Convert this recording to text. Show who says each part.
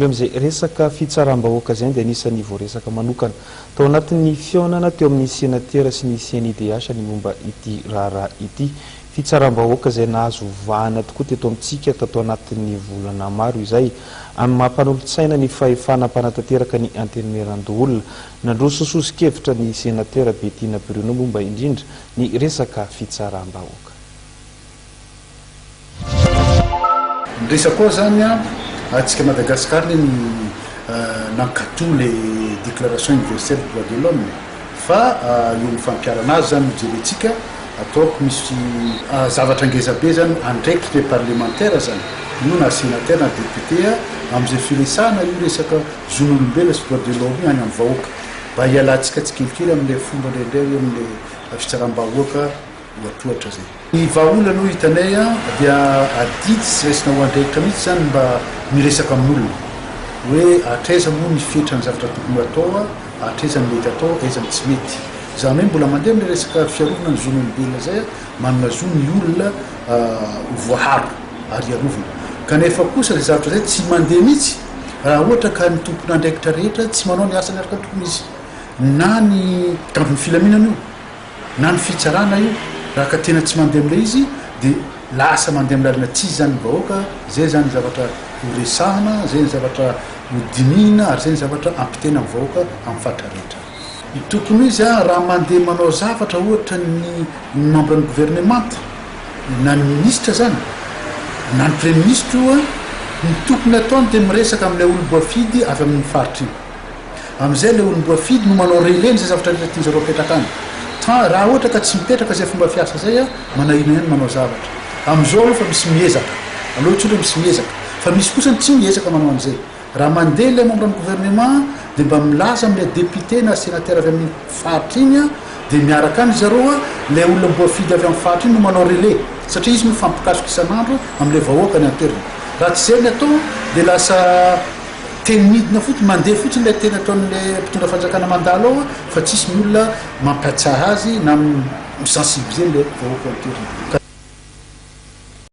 Speaker 1: Eo amin'izay resaka fitsaram-bahoaka izay dia anisan'ny voaresaka manokana tao anatin'ny fihaonana teo amin'ny senatera sy ny CNIDH ny momba ity raharaha ity. Fitsaram-bahoaka izay nahazo vahana tokoa teto amintsika tato anatin'ny volana maro izay. Amin'ny maha mpanolotsaina ny fahefana mpanatanteraka ny Antenimierandoholona, nandroso soso-kevitra ny senatera Bettina Bruno momba indrindra ny resaka fitsaram-bahoaka.
Speaker 2: Ny resaka ao zany an, atsika Madagascar ne nankato le déclaration universelle des droits de l'homme fa eo amin'ny fampiharana azy zany no jerentsika, ataoko misy zavatra ngeza be zany andraikitry le parlemantera zany, io na sénateur na député amin'izay firesahana io resaka zon'olombelona sy droits de l'homme io any amin'ny vahoaka, mba hialantsika tsikelikely amin'ilay fomba indraindray hoe amin'ilay fitsaram-bahoaka Ohatrohatra zay. Ny vahaolana hoy hitanay dia adidy tsy raisina ho andraikitra mihitsy zany mba miresaka amin'olona hoe hatraiza moa ny fetran'ny zavatra tokony ho atao, hatraiza ny mety atao, aiza ny tsy mety. Izany hoe mbola mandeha amin'ilay resaka fiarovana ny zon'olombelona zay, manana zo ny olona ho voaharo ary hiarovana. Kanefa kosa izay zavatra izay tsy mandeha mihitsy raha ohatra ka ny tompon'andraikitra rehetra tsy manao ny asany araka ny tokony izy. Na ny mpitandro ny filaminana io. na ny fitsarana io raha ka tena tsy mandeha amin'ilay izy dia lasa mandeha amin'ny lalana tsy izy zany ny vahoaka, zay zany ny zavatra ho resahana, zay ny zavatra ho dinihina ary zay ny zavatra ampitaina amin'ny vahoaka amin'ny faritra rehetra. Ny tokony ho izy an, raha mandeha manao zavatra ohatra ny membre ny gouvernemanta na ny ministra zany na ny praiministra io an, ny tokony ataony dia miresaka amin'ilay olom-boafidy avy amin'iny faritra iny. Amin'izay ilay olom-boafidy no manao relais n'izay zavatra rehetra tian'zareo apetraka any. Fa raha ohatra ka tsy mipetraka izay fomba fiasa izay, manahirana ihany manao zavatra. Amin'izao aloha fa misy miezaka. Aleo tsotra misy miezaka. Fa misy kosa ny tsy miezaka manao an'izay. Raha mandeha ilay membre ny gouvernement dia mba milaza amin'ilay député na sénateur avy amin'iny faritra iny dia miaraka any zareo, ilay olona mboafidy avy amin'ny faritra iny no manao relais satria izy no mifampikasoka isan'andro amin'ilay vahoaka any an-toerana. Raha tsy izay ny atao dia lasa Teny midina fotsiny, mandeha fotsiny ilay teny ataon'ilay mpitondra fanjakana mandalo ao fa tsisy ny olona mampiatsaha azy na mi-sensibiliser ilay vahoaka ao an-toerana.